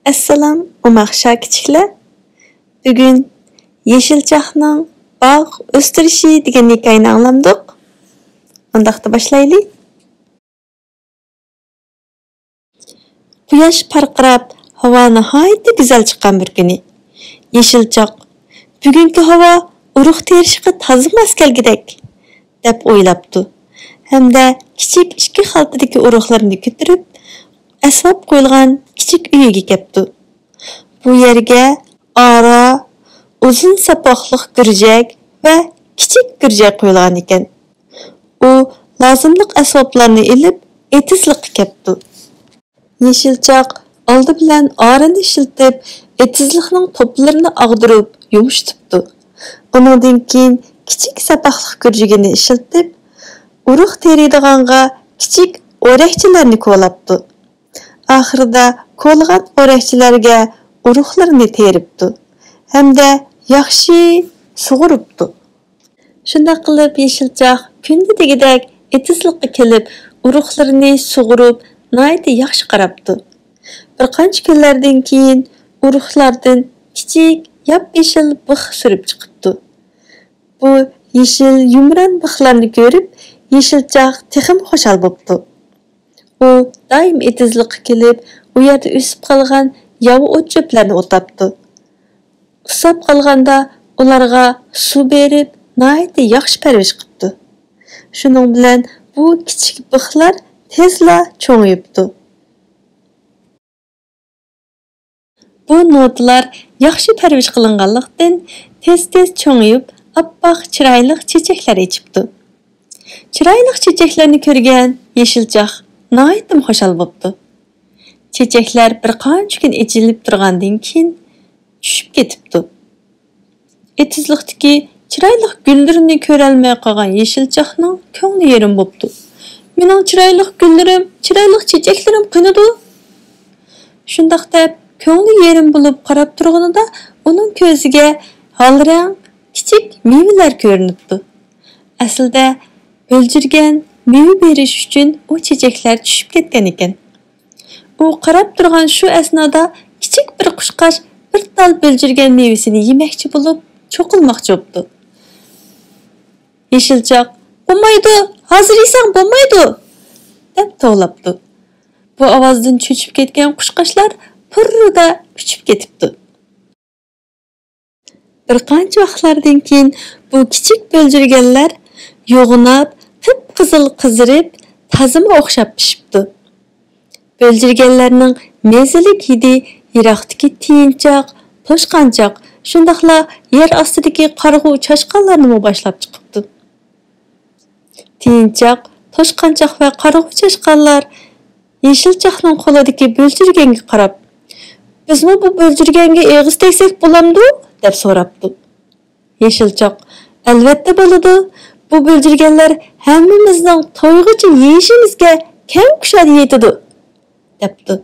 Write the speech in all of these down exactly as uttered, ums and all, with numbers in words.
ئەسسالام، ئوماق شاكىچىكلەر. بۈگۈن يېشىلچاقنىڭ باغ ئۆستۈرۈشى دېگەن ھېكايىنى ئاڭلامدۇق؟ ئۇنداقتا باشلايلى. قۇياش پارقىراپ، ھاۋا ناھايىتى گۈزەل چىققان بىر كۈنى، يېشىلچاق، «بۈگۈنكى ھاۋا ئۇرۇق تېرىشقا تازا ماس كەلگۈدەك» دەپ ئويلاپتۇ ھەمدە كىچىك ئىككى خالتىدىكى ئۇرۇقلىرىنى كۆتۈرۈپ، ئەسۋاب قويۇلغان كىچىك ئۆيىگە كەپتۇ. بۇ يەرگە ئارا، ئۇزۇن ساپاقلىق گۈرجەك ۋە كىچىك گۈرجەك قويۇلغان ئىكەن. ئۇ لازىملىق ئەسۋابلارنى ئېلىپ، ئېتىزلىققا كەپتۇ. يېشىلچاق ئالدى بىلەن ئارىنى ئىشلىتىپ، ئېتىزلىقنىڭ توپىلىرىنى ئاغدۇرۇپ يۇمشىتىپتۇ. ئۇنىڭدىن كېيىن كىچىك ساپاقلىق گۈرجىكىنى ئىشلىتىپ، ئۇرۇق تېرىيدىغانغا كىچىك ئورەكچىلەرنى كولاپتۇ. ئاخىرىدا كولىغان ئورەكچىلەرگە ئۇرۇقلىرىنى تېرىپتۇ ھەمدە ياخشى سۇغۇرۇپتۇ. شۇنداق قىلىپ، يېشىلچاق كۈندە دېگۈدەك ئېتىزلىققا كېلىپ، ئۇرۇقلىرىنى سۇغۇرۇپ، ناھايىتى ياخشى قاراپتۇ. بىر قانچە كۈنلەردىن كېيىن ئۇرۇقلاردىن كىچىك ياپيېشىل بىخ سۈرۈپ چىقىپتۇ. بۇ يېشىل يۇمران بىخلارنى كۆرۈپ، يېشىلچاق تېخىمۇ خۇشال بوپتۇ. ئۇ دائىم ئېتىزلىققا كېلىپ، ئۇ يەردە ئۆسۈپ قالغان ياۋا ئوت-چۆپلەرنى ئوتاپتۇ. ئۇسساپ قالغاندا ئۇلارغا سۇ بېرىپ، ناھايىتى ياخشى پەرۋىش قىپتۇ. شۇنىڭ بىلەن بۇ كىچىك بىخلار تېزلا چوڭىيىپتۇ. بۇ نوتىلار ياخشى پەرۋىش قىلىنغانلىقتىن، تېز-تېز چوڭىيىپ، ئاپئاق، چىرايلىق چېچەكلەر ئېچىپتۇ. چىرايلىق چېچەكلەرنى كۆرگەن يېشىلچاق ناھايىتىمۇ خۇشال بوپتۇ. چېچەكلەر بىر قانچە كۈن ئېچىلىپ تۇرغاندىن كېيىن، چۈشۈپ كېتىپتۇ. ئېتىزلىقتىكى چىرايلىق گۈللىرىنى كۆرەلمەي قالغان يېشىلچاقنىڭ كۆڭلى يېرىم بوپتۇ. «مېنىڭ چىرايلىق گۈللىرىم، چىرايلىق چېچەكلىرىم قېنىدۇ؟» شۇنداق دەپ، كۆڭلى يېرىم بولۇپ قاراپ تۇرغىنىدا، ئۇنىڭ كۆزىگە ھال رەڭ كىچىك مېۋىلەر كۆرۈنۈپتۇ. ئەسلىدە بۆلجۈرگەن مېۋە بېرىش ئۈچۈن ئۇ چېچەكلەر چۈشۈپ كەتكەن ئىكەن. ئۇ قاراپ تۇرغان شۇ ئەسنادا كىچىك بىر قۇشقاچ بىر تال بۆلجۈرگەن مېۋىسىنى يېمەكچى بولۇپ، چوقۇلماقچى بوپتۇ. يېشىلچاق، «بولمايدۇ، ھازىر يېسەڭ بولمايدۇ!» دەپ توۋلاپتۇ. بۇ ئاۋازدىن چۆچۈپ كەتكەن قۇشقاچلار پۇررىدا ئۇچۇپ كېتىپتۇ. بىر قانچە ۋاقىتلاردىن كېيىن بۇ كىچىك بۆلجۈرگەنلەر يوغىناپ، قىپقىزىل قىزىرىپ، تازىمۇ ئوخشاپ پىشىپتۇ. بۆلجۈرگەنلەرنىڭ مەززىلىك ھىدى يىراقتىكى تىيىنچاق، توشقانچاق، شۇنداقلا يەر ئاستىدىكى قارىغۇ چاشقانلارنىمۇ باشلاپ چىقىپتۇ. تىيىنچاق، توشقانچاق ۋە قارىغۇ چاشقانلار يېشىلچاقنىڭ قولىدىكى بۆلجۈرگەنگە قاراپ، «بىزمۇ بۇ بۆلجۈرگەنگە ئېغىز تەگسەك بولامدۇ؟» دەپ سوراپتۇ. يېشىلچاق، «ئەلۋەتتە بولىدۇ، بۇ بۆلجۈرگەنلەر ھەممىمىزنىڭ تويغۇچە يېيىشىمىزگە كەم كۇشادە يېتىدۇ» دەپتۇ.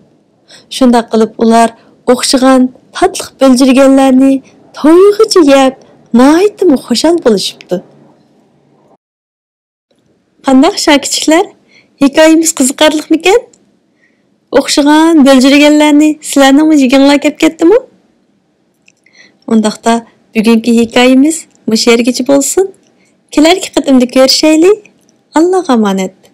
شۇنداق قىلىپ ئۇلار ئوخشىغان تاتلىق بۆلجۈرگەنلەرنى تويغۇچە يەپ، ناھايىتىمۇ خۇشال بولۇشۇپتۇ. قانداق شاكىچىكلەر؟ ھېكايىمىز قىزىقارلىقمىكەن؟ ئوخشىغان بۆلجۈرگەنلەرنى سىلەرنىڭمۇ يېگۈڭلار كەپ كەتتىمۇ؟ ئۇنداقتا بۈگۈنكى ھېكايىمىز مۇشۇ يەرگىچە بولسۇن. كېلەركى قېتىمدا كۆرۈشەيلى. ئاللاغا ئامانەت.